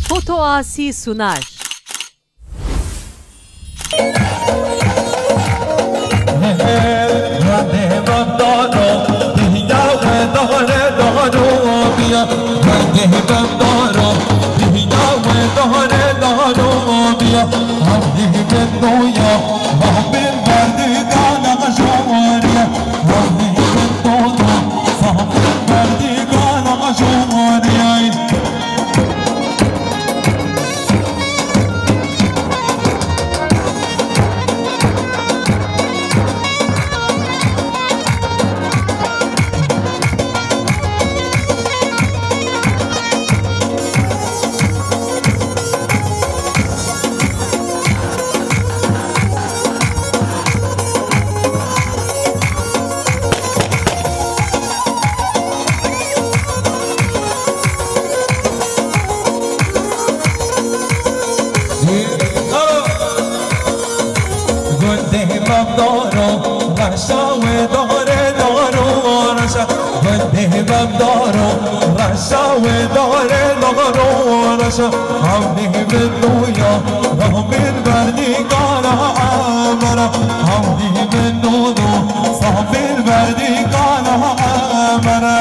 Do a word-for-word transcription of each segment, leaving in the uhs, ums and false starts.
Foto Asi sunar. Gundê Mem daro reşa wê dare daro reşa. Gundê Mem daro reşa wê dare daro reşa. Ewnê min nûya rahmên berdî kana emera. Ewnê min nûno sahmên berdî kana emera.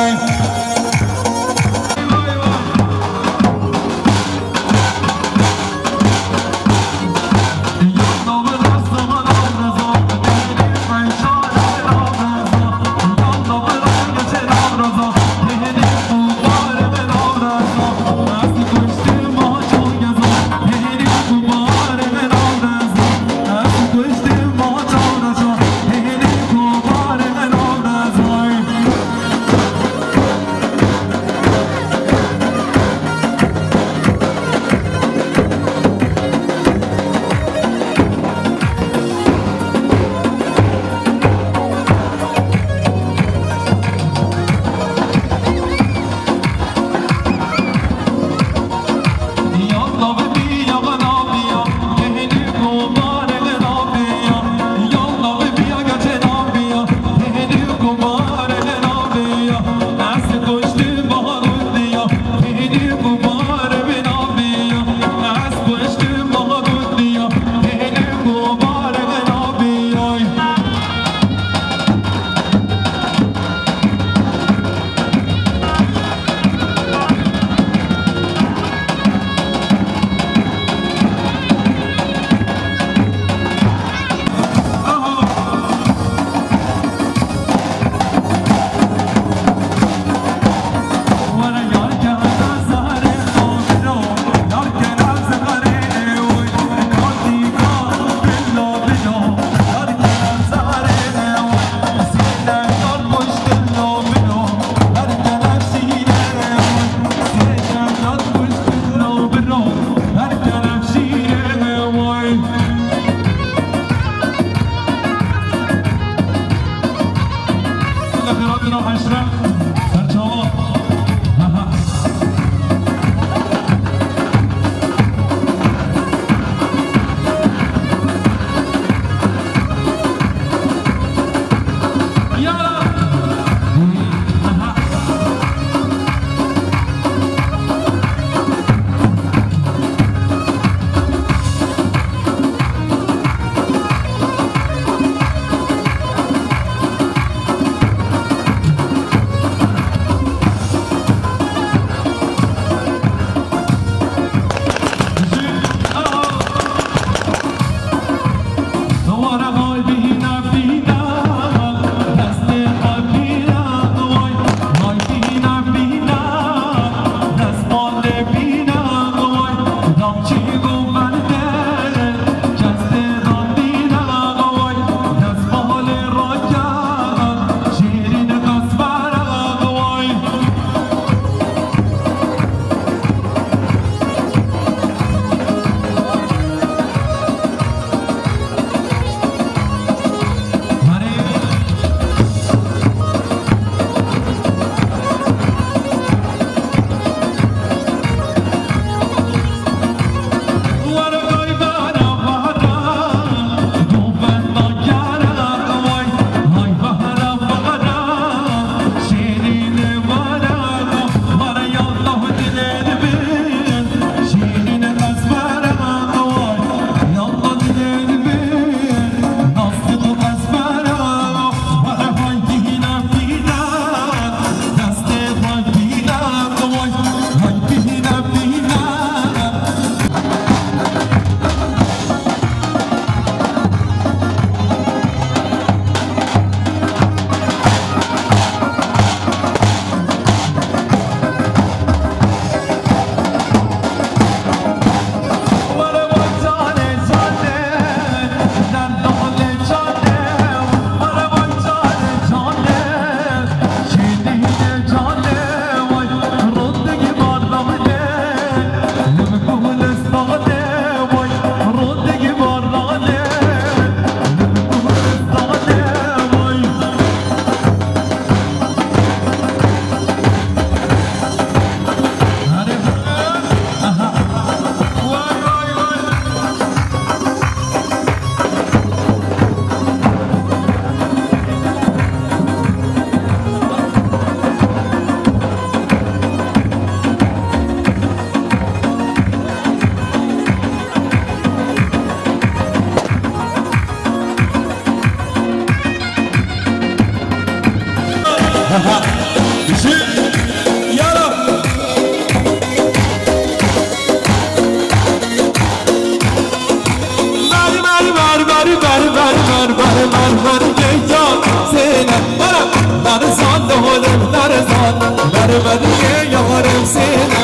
Bediye yarem sene,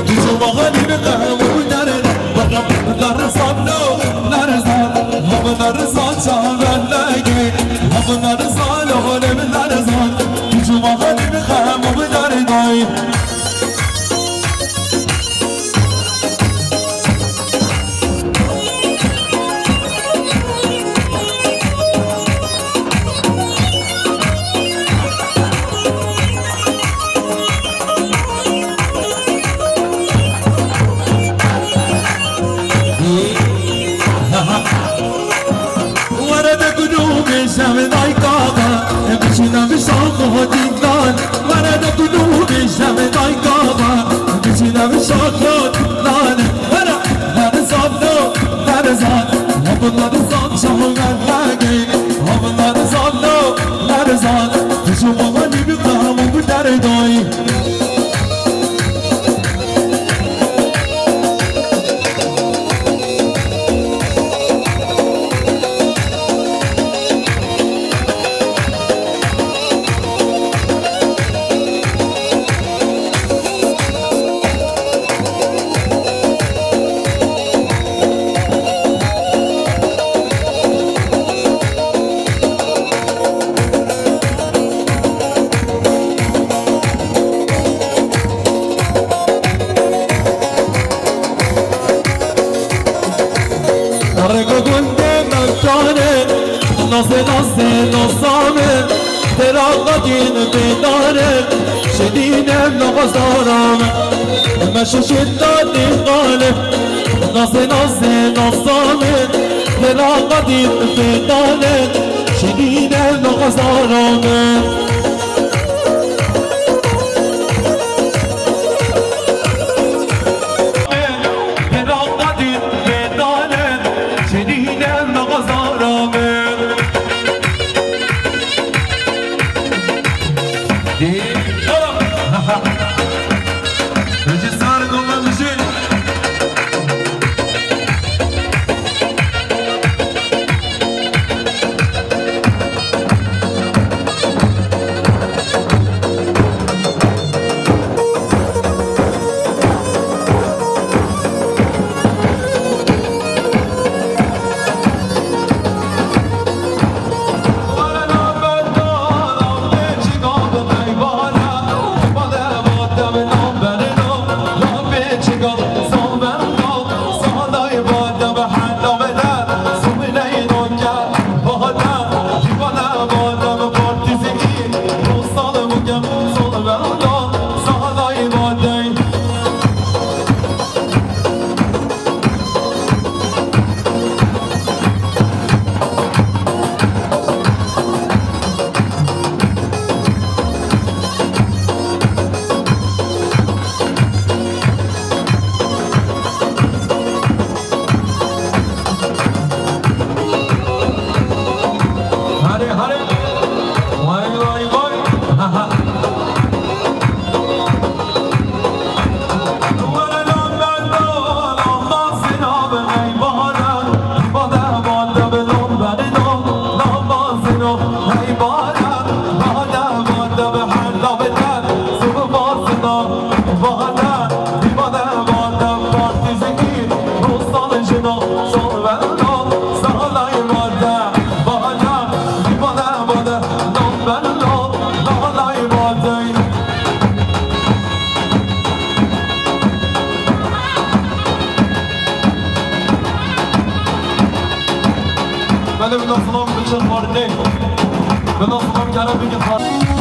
tu cumaxanî bi qehwe û derde, bana lerzan no, lerzan, hava lerzan çaver lege, hava lerzan, olim lerzan, tu cumaxanî bi qehwe û derde. Were de gulûmê şevê dayka xwe, biçîne vişa xwe dînan. Were de gulûmê şevê dayka xwe, biçîne vişa xwe dînan. Were, lerzan no, lerzan, hov lerzan çaver lege, hov lerzan no, lerzan, tu ji xwe welî bi qehwe bi derdayî. Rêko gundê me kane, nazê nazê nazame, tera qadîn bêdane, şedîne nazarame, me şuşit dadî qale, nazê nazê nazame, tera qadîn bêdane, şedîne nazarame. Hare, hare. Vay, vay, vay. Belê, bila silav biçin xwarinê. Bila silav kere bikin xwarinê.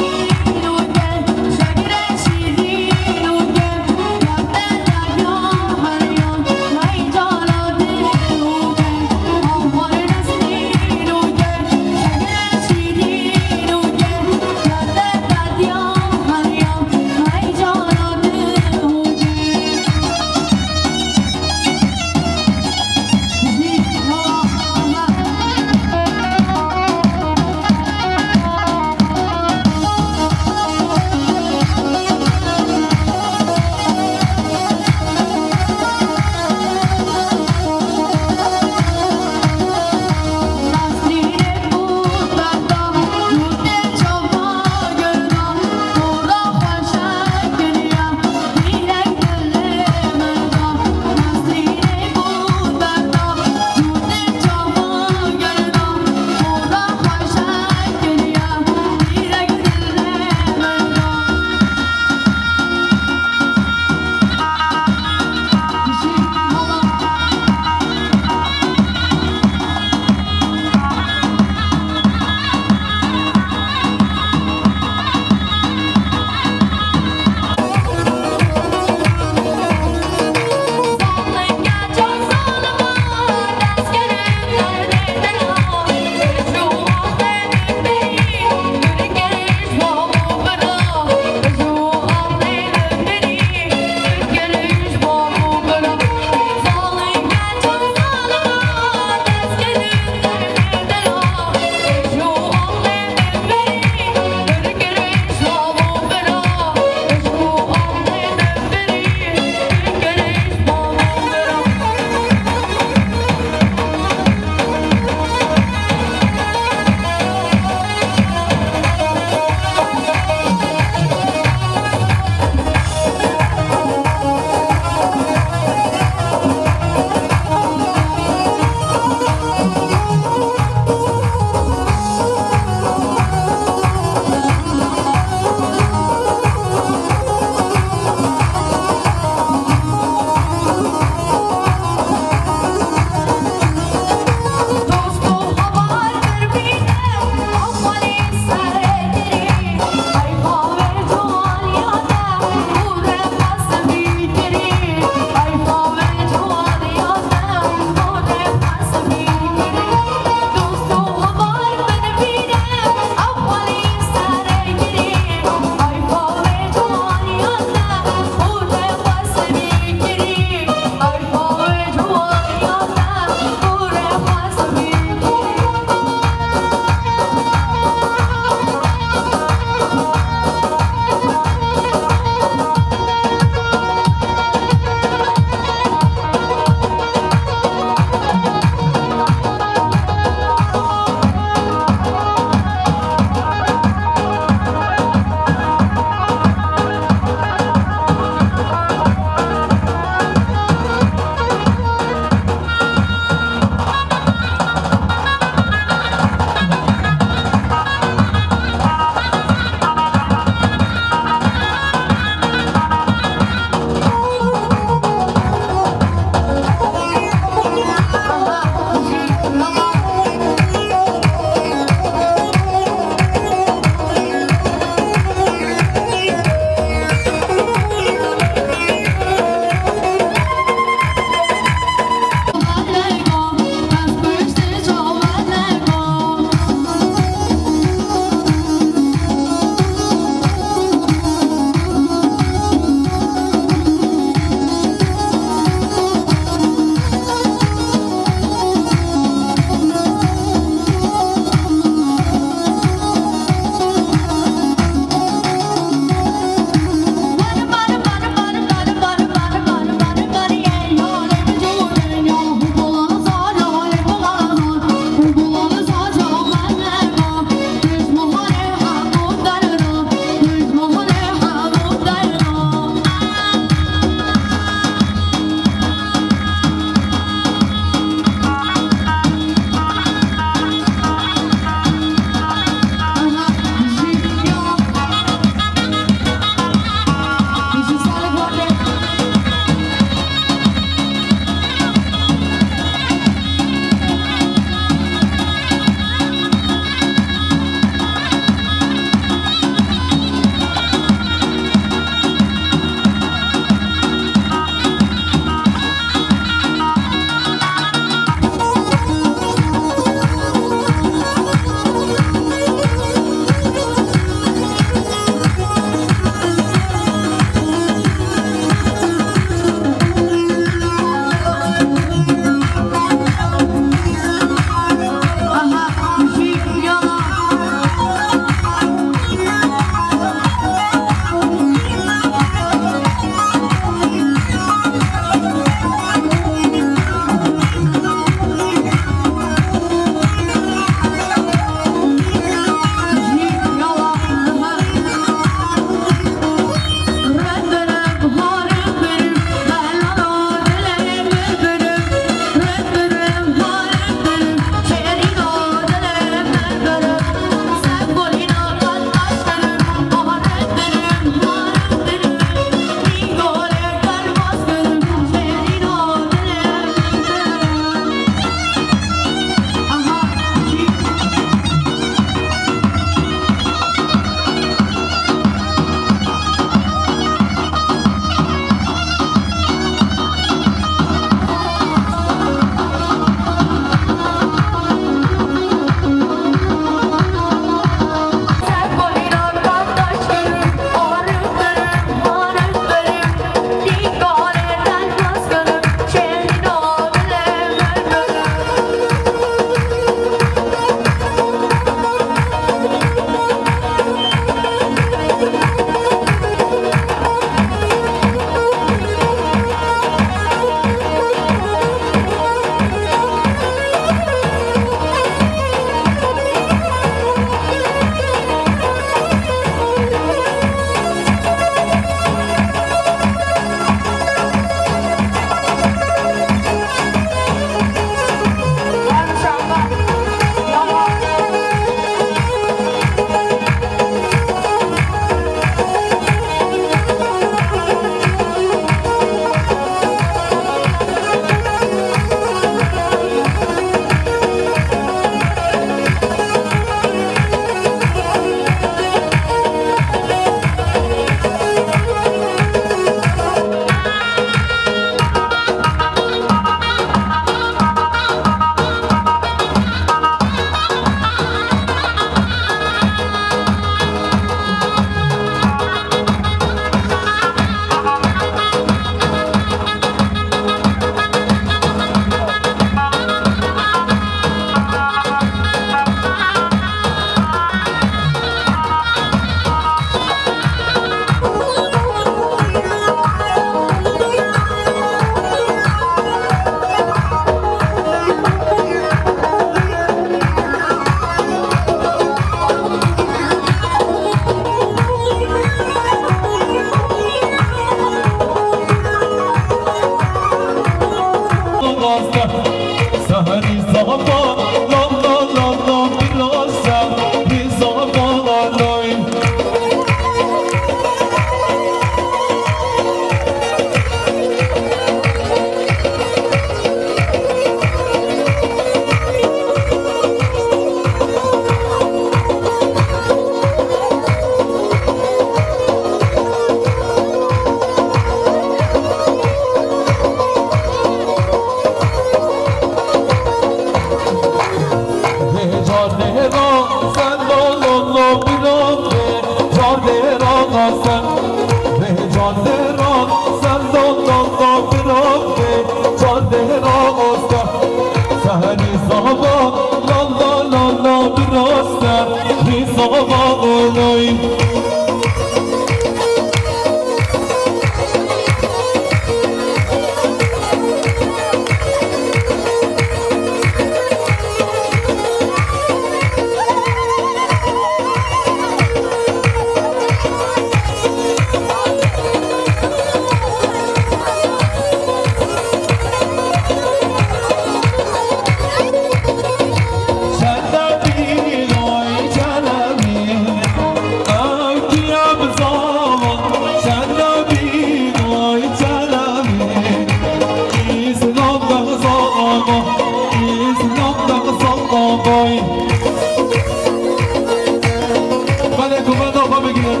Belê kuvveta xwe bigirin.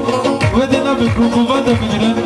Wê dê nebin ku kuvveta bigirin.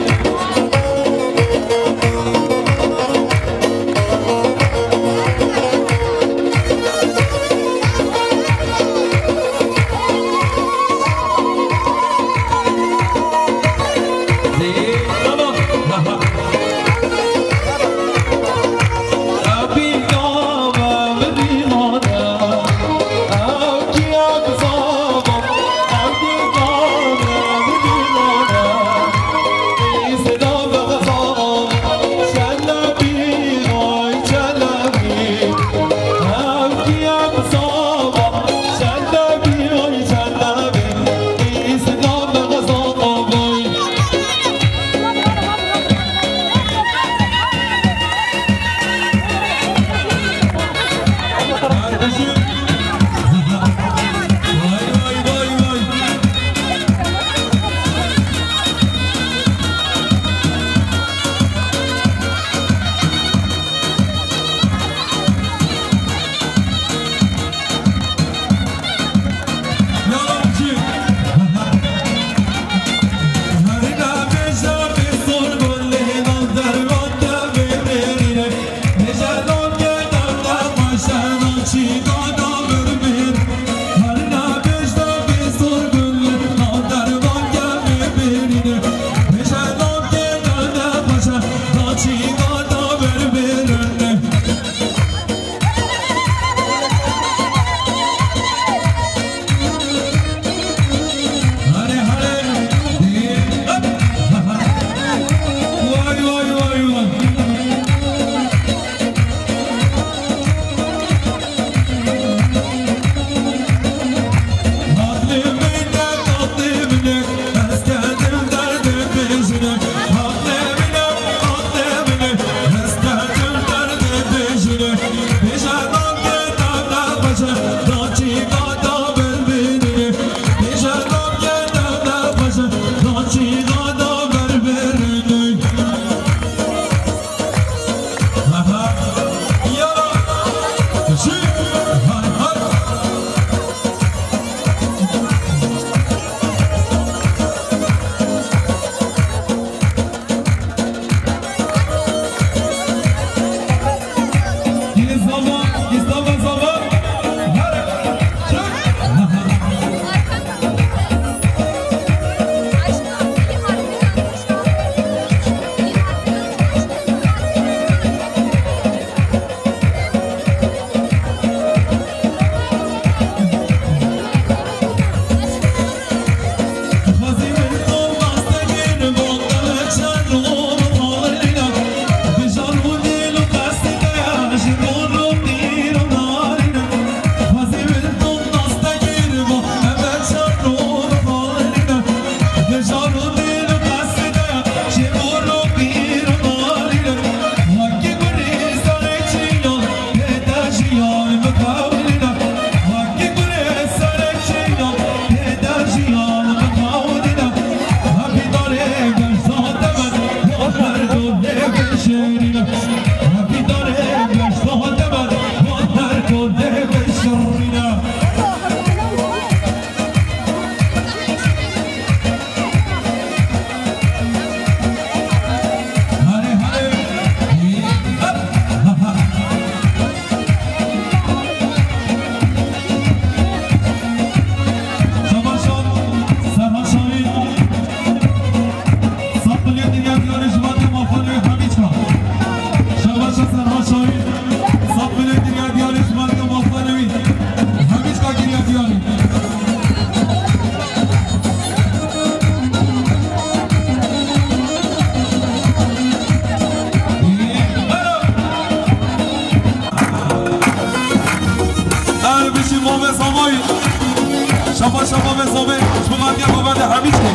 Şabaş şaba ve zabe, ji bo vatiya govende hemî çi.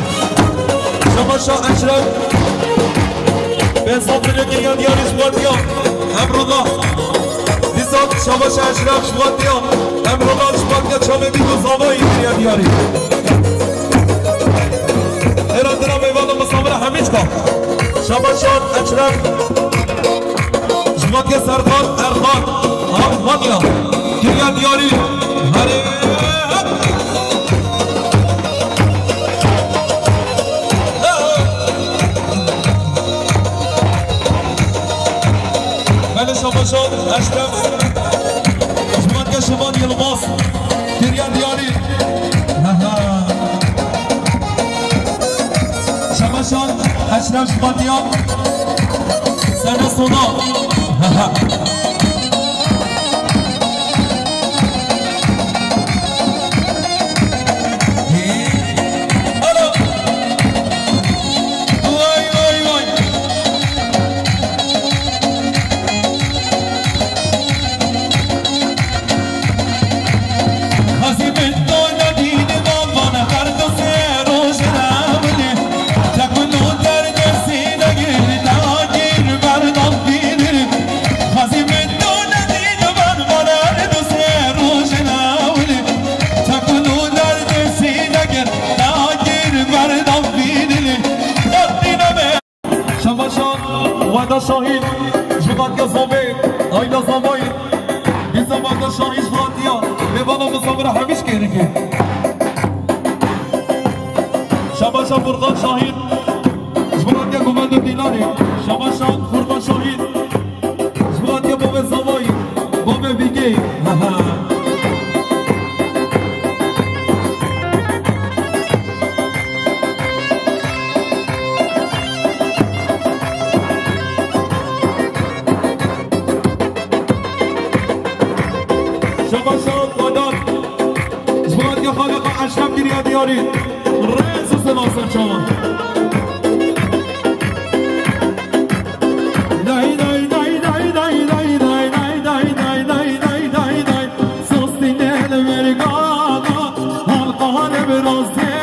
Şabaş şa Eşref. Ve zabe kiriya diyarî ji bo vatiya Emrullah. Dîsa şabaş şa Eşref ji bo vatiya Emrullah, ji bo vatiya çavê bîk û zavayî kiriya diyarî. Hêra dira mêvan û misafira hemî çi. Şabaş şa Eşref. Ji vatiya Serdar Erkan, Almanya. Kiriya diyarî. Herê. Belê şabaşan Eşref. Ji vatiya Şivan Yilmaz. Kiriya diyarî. Aha. Şabaşan Eşref ji vatiya Sene Sona. Aha. Alo. Vay, vay, vay. Xezî min dona dîni van van her du sê roj rewilî. Tek min û derdê sînegir dagir berdan bînir. Xezî min dona dîni van van her du sê roj rewilî. Tek min û derdê sînegir dagir berdan bînir. Derdî nebe. Şebaşan, Weda Şahîn, ji vatiya Zobê, Ayda Zavayî, Dîsa Weda Şahîn ji vatiya, mêvana misafira hemî ji kêrikê. Şebaşan Furkan Şahîn, ji vatiya Govendo Dîlanê, Şebaşan Furkan Şahîn, ji vatiya Bavê Zavayî, Bavê Vîgê. Şebaşan Vedat. Ji bo hatiye xalê xwe Eşref kiriye diyarî. Rêz û silav ser çavan. Day, day, day. Sostîne li mergana, halqale bi razê,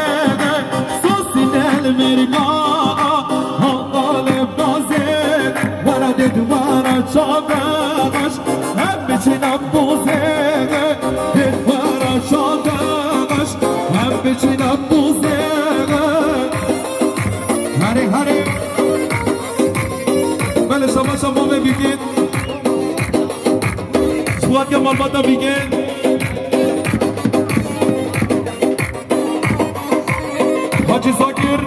sostîne li mergana, halqale bi razê, were dê di were çaveş, em biçîne pozê, dê di were çaveş, em biçîne pozê. Herê, herê. Belê şabaşa bo me bîgîn. Ji bo hatiye malbata bîgên. Hacî Zakir,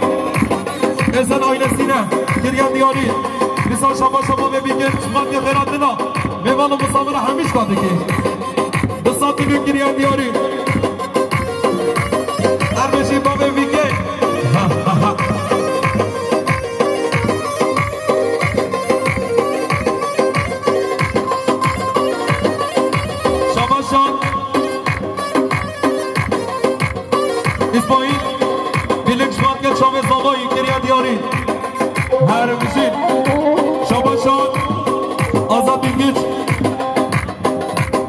Ezen ailesine kiriye diyarî. Dîsa şabaşa bo me bîgên. Ji bo hatiye xêratina mêvan û misafira hemî ji ka dikê. Di sed milyon kiriye diyarî. Erbêjî bavê Vîgê. Şabaşan. Îsmaîl Bilîk ji vatiya çavê zavayî kiriye diyarî. Her bijî. Şabaşan. Azad Bilgiç.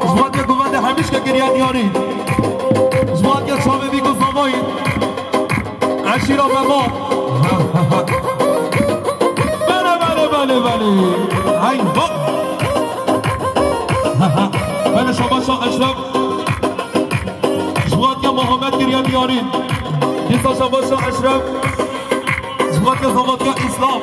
Ji vatiya guvende hemîşke kiriye diyarî. Ji vatiya çavê vî ku zavayî. Eşîra Memo. Belê, belê, belê, belê. Hey, bak. Belê şabaşa Eşref. Ji vatiya Muhammed kiriye diyarî. Dîsa şabaşa Eşref. Ji vatiya zavatiya Îslam.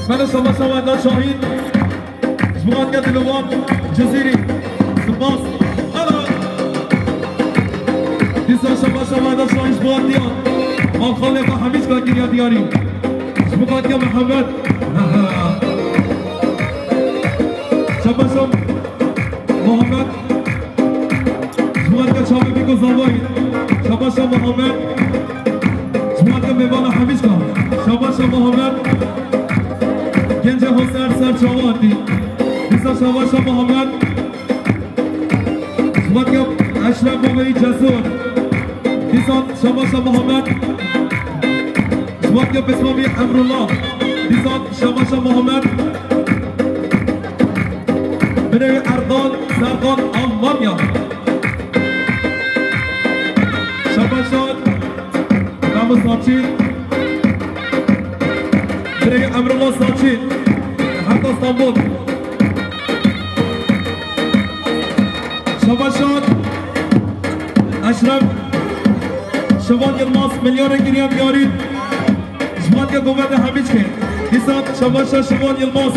Belê, şabaşa Wehda Şahîn. Ji bo Gatgel Dilovan Cizîrî. Spas. Ela. Dîsa şabaşa Wehda Şahîn ji bo Gatgel. Malxalê xwe Hemîçka kiriye diyarî. Ji bo Gatgel Mihemed. Şabaşa Muhammed. Ji bo Gatgel Çavê Bîk û Zavayî. Şabaşa Muhammed. Ji bo Gatgel mêvana Hemîçka. Şabaşa Muhammed. Gencê xwe ser ser çawa hatî. Dîsa şabaşa Muhammed. Ji bo Gatgel Eşref Baveyî Cesur. Dîsa şabaşa Muhammed. Ji bo Gatgel Pismamî Emrullah. Dîsa şabaşa Muhammed. Birê Erdan Serkan Almanya. Şabaşa Ramo Saçî. Birê Emrullah Saçî. Heta Stenbol. Şabaşa Eşref Şivan Yilmaz milyarê kiriye diyarî. Ji bo Gatgel Govendê Hemîçkê. Dîsa şabaşa Şivan Yilmaz.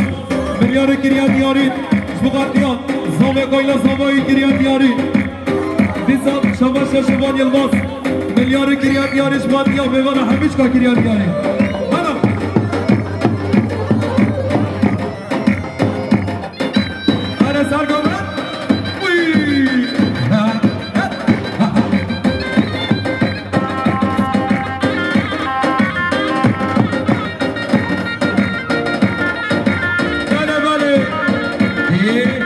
Milyarê kiriye diyarî. Ji bo Gatgel Zavê Gayla Zavayî kiriye diyarî. Dîsa şabaşa Şivan Yilmaz. Milyarê kiriye diyarî. Ji bo Gatgel mêvana Hemîçka kiriye diyarî. Hana. Are ser gavran. Uy. Belê, belê. Ê.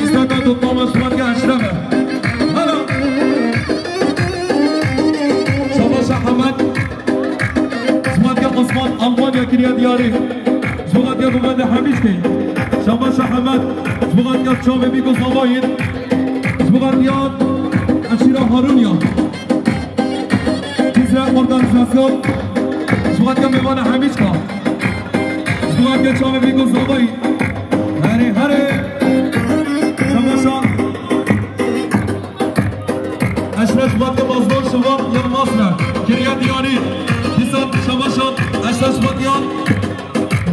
Îstaka dotmama ji Fatya Eşref e. Hala. Şabaşa Hemed. Ji Fatya Osman Almanya kiriye diyarî. Ji Fatya Govendê Hemîçkê. Şabaşa Hemed. Ji Fatya Çavê Bîk û Zavayî. Ji Fatya Eşîra Harûnya. Cizre Organ Zaskov. Ji Fatya mêvana Hemîçka. Ji Fatya Çavê Bîk û Zavayî. Herê, herê. Şabaşa Eşref Şubatya Bazdor Şubat Yılmaz me kiriye diyarî. Dîsa şabaşa Eşref Şubatya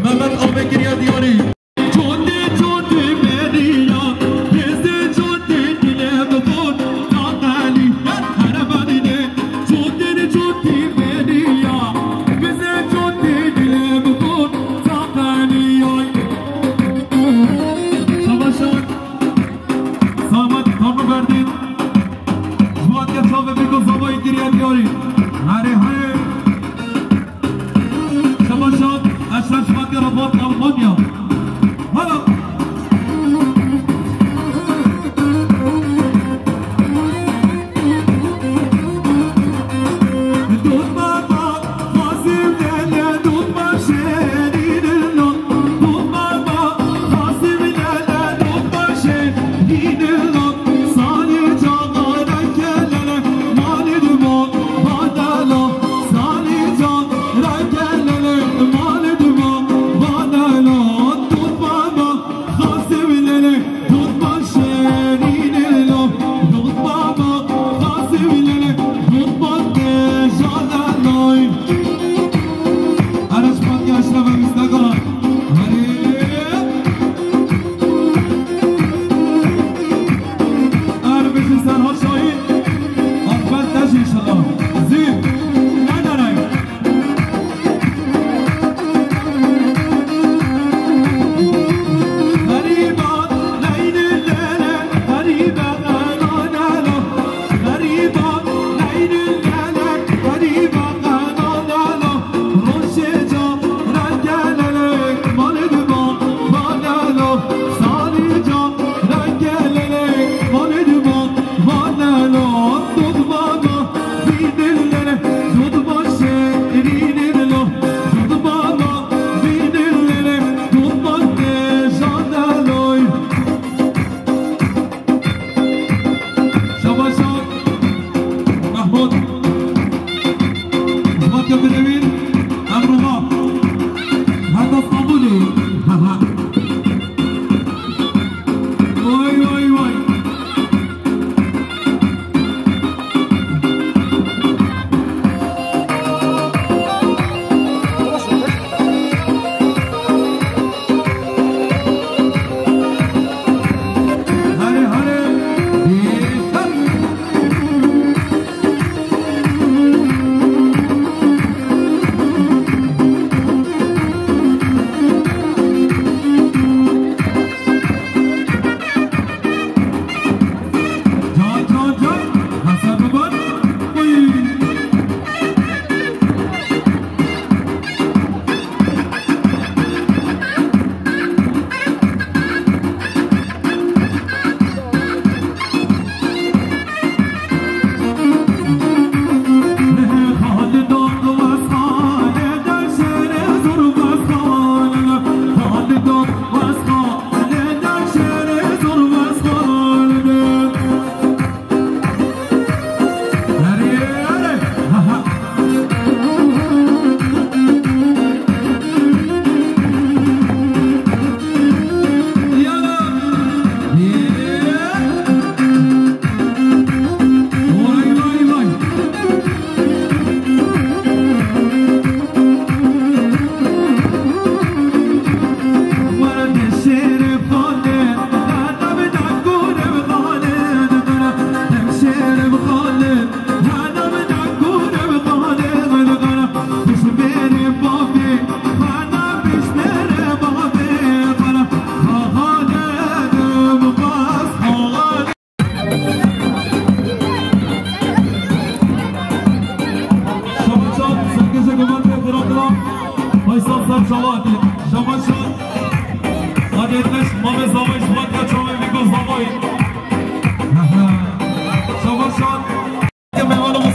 Mehmet Almê kiriye diyarî. Şabaşa Samet Tanrıverdi. Ji bo Gatgel Çavê Bîk û Zavayî kiriye diyarî. Herê, herê. Şabaşa Eşref Şubatya Rabat Almanya. Hala.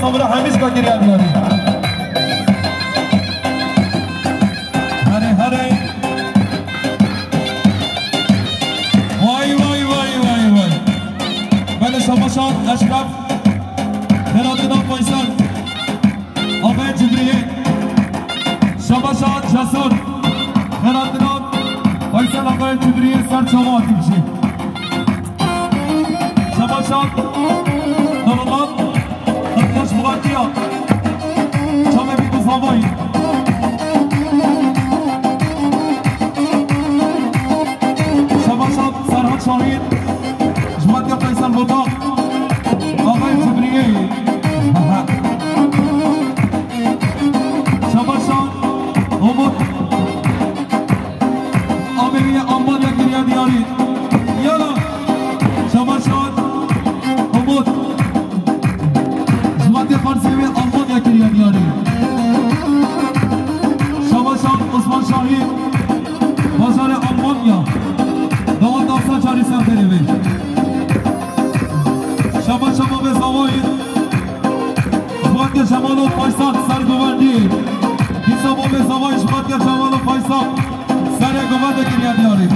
Sabra hemî jî kiriya diyarî. Herê, herê. Vay, vay, vay, vay, vay. Belê şabaşan Eşref. Xêratina Faysal. Axayê Cibriyê. Şabaşan Cesur. Xêratina Faysal axayê Cibriyê ser çava hatî bişî. Şabaşan Nurullah. Xirtaş Bulatiya. Çavê bî bi zavayî. Şabaşan Serhat Şahin. Ji Matiya Faysal Botan. Axayê Cibriyê. Şabaşan Umut. Amêriyê Almanya kiriya diyarî. Yala. Şabaşan Umut. Ji Matiya Farsê wê Almanya kiriya diyarî. Şabaşan Osman Şahî. Bajarê Almanya. Dawa dasa çarî ser xêrê wê. Şabaşan Bavê Zavayî. Ji Matiya Cemalo Faysal ser govendî. Dîsa Bavê Zavayî ji Matiya Cemalo Faysal. Serê govendê kiriye diyarî.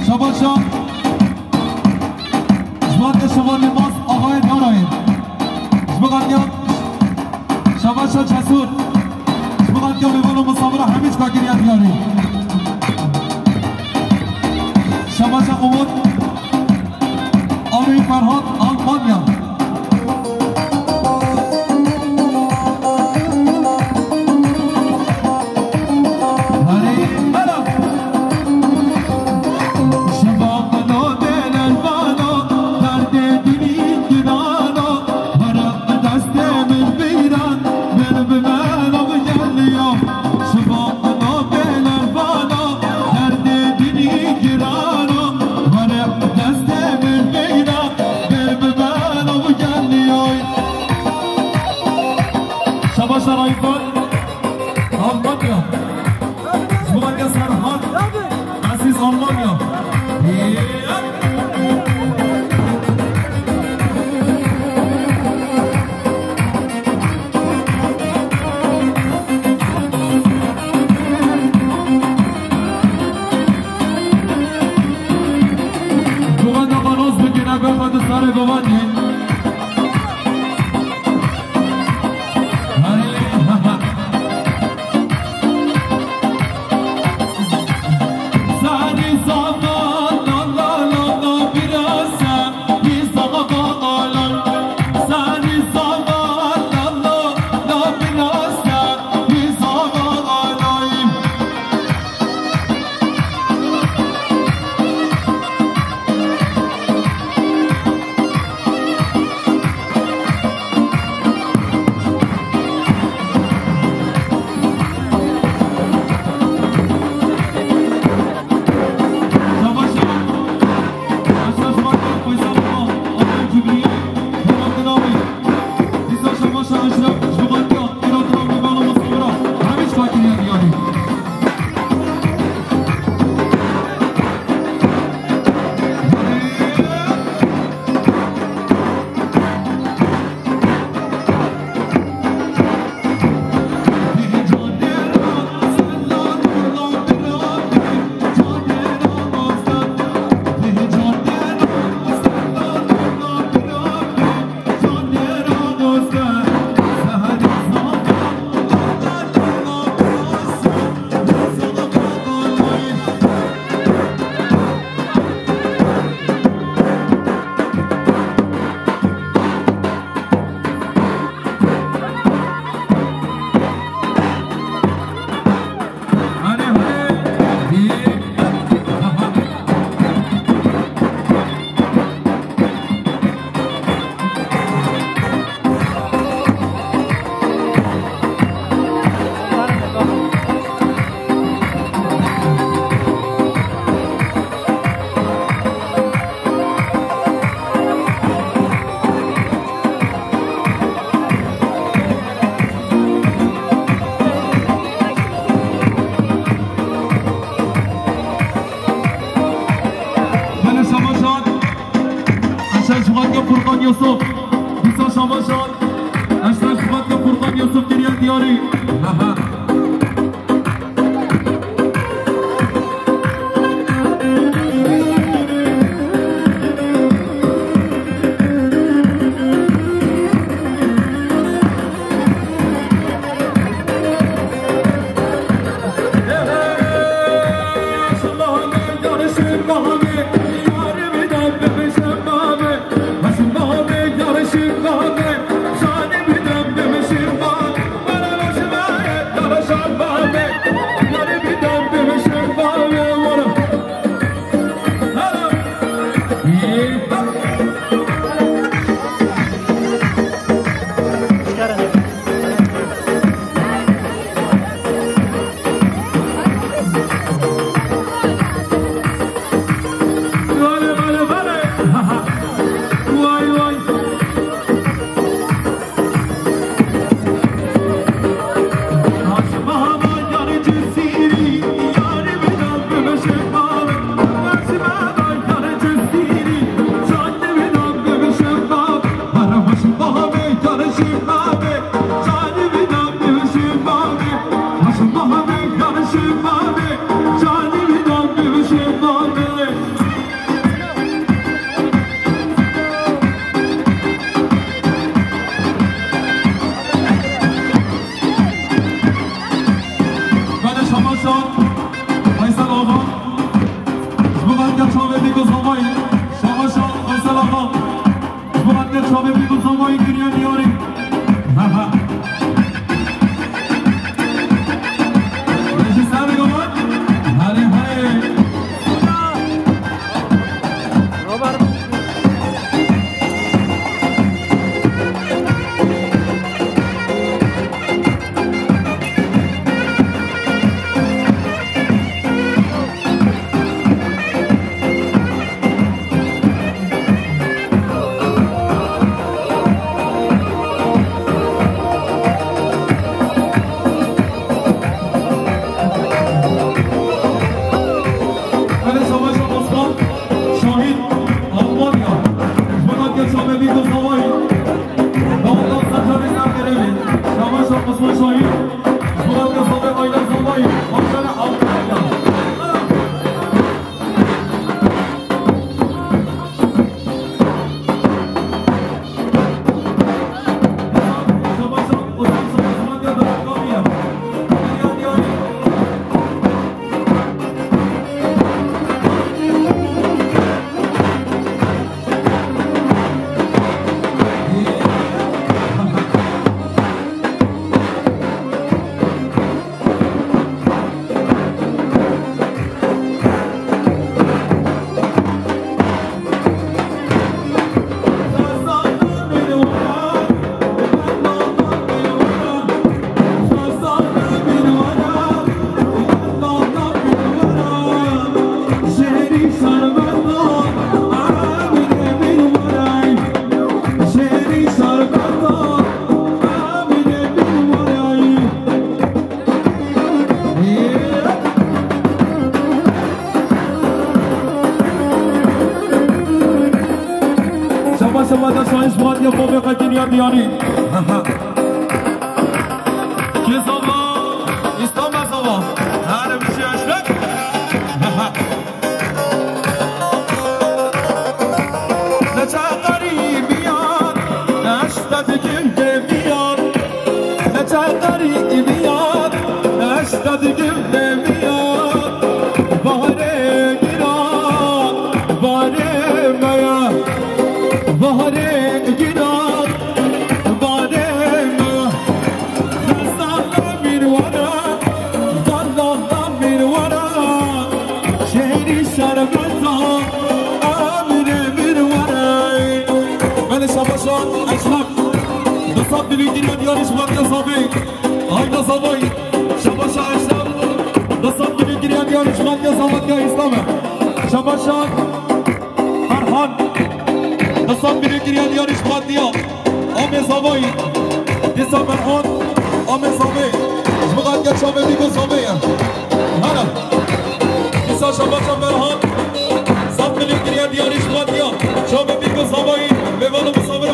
Şabaşa. Ji Matiya Şevalê Mas Axayê Darayê. Ji Matiya Şabaşa Cesur. Ji Matiya Mêvalo Misafira hemî çika kiriye diyarî. Şabaşa Umut. Arî Ferhat, Almanya. Herê, bela. Şiva min o dêlel vano, derdê dilî girano, were bi destê min bîran, min bi meno bigeliyo. Şiva min o dêlel vano, derdê dilî girano, were bi destê min bîran. Şabaş Rayfan, Almanya. Ji bo Serhat, Aziz Almanya. Govenda xwe nas bikine, bexwe di serê govendê. Yusuf, dîsa şabaşan. Eşref Şubat ya Furkan Yusuf kiriye diyarî. Aha. Belê şabaşa Aysel Ağa. Ji bo vediya çavê bîk û zavayî. Şabaşa Aysel Ağa. Ji bo vediya çavê bîk û zavayî kiriye diyarî. Ha, ha. Rejîser Gawan. Herê hayê. Belê şabaşa Osman Şahîn, Almanya. Ji bo vediya çavê bîk û zavayî. Daweta Sercanê ser keremê. Şabaşa Osman Şahîn. Ji bo vediya zavê Ayla Zavayî. Başkana Almanya. Şaba şaba da şahin şuan ya bobê qekîn ya diyarî. Kê zava, îslam e zava. Her bir şey eşrek. Ne çakarî biyan, eşte dikim de biyan. Ne çakarî biyan, eşte dikim de biyan. Baharê giran, baharê me ya. Baharê giran, baharê me ya. Xezala mîrwana, zalala mîrwana, şêrî şerbeta, amîrê mîrwana. Belê şabaşa Eşref. Du sed milî giriya diyarî ji vediya zavê. Hayda zavayî. Şabaşa Eşref. Du sed milî giriya diyarî ji vediya zavetiya Îslam e. Şabaşa Erhan. Disa birê kiriye diyarî ji vediya. Amê zavayî. Disa Merhan. Amê zavê. Ji vediya çavê bîk û zavê ye. Hala. Disa şabaşa Merhan. Sed milî kiriye diyarî ji vediya. Çavê bîk û zavayî. Eyvallah, Musa,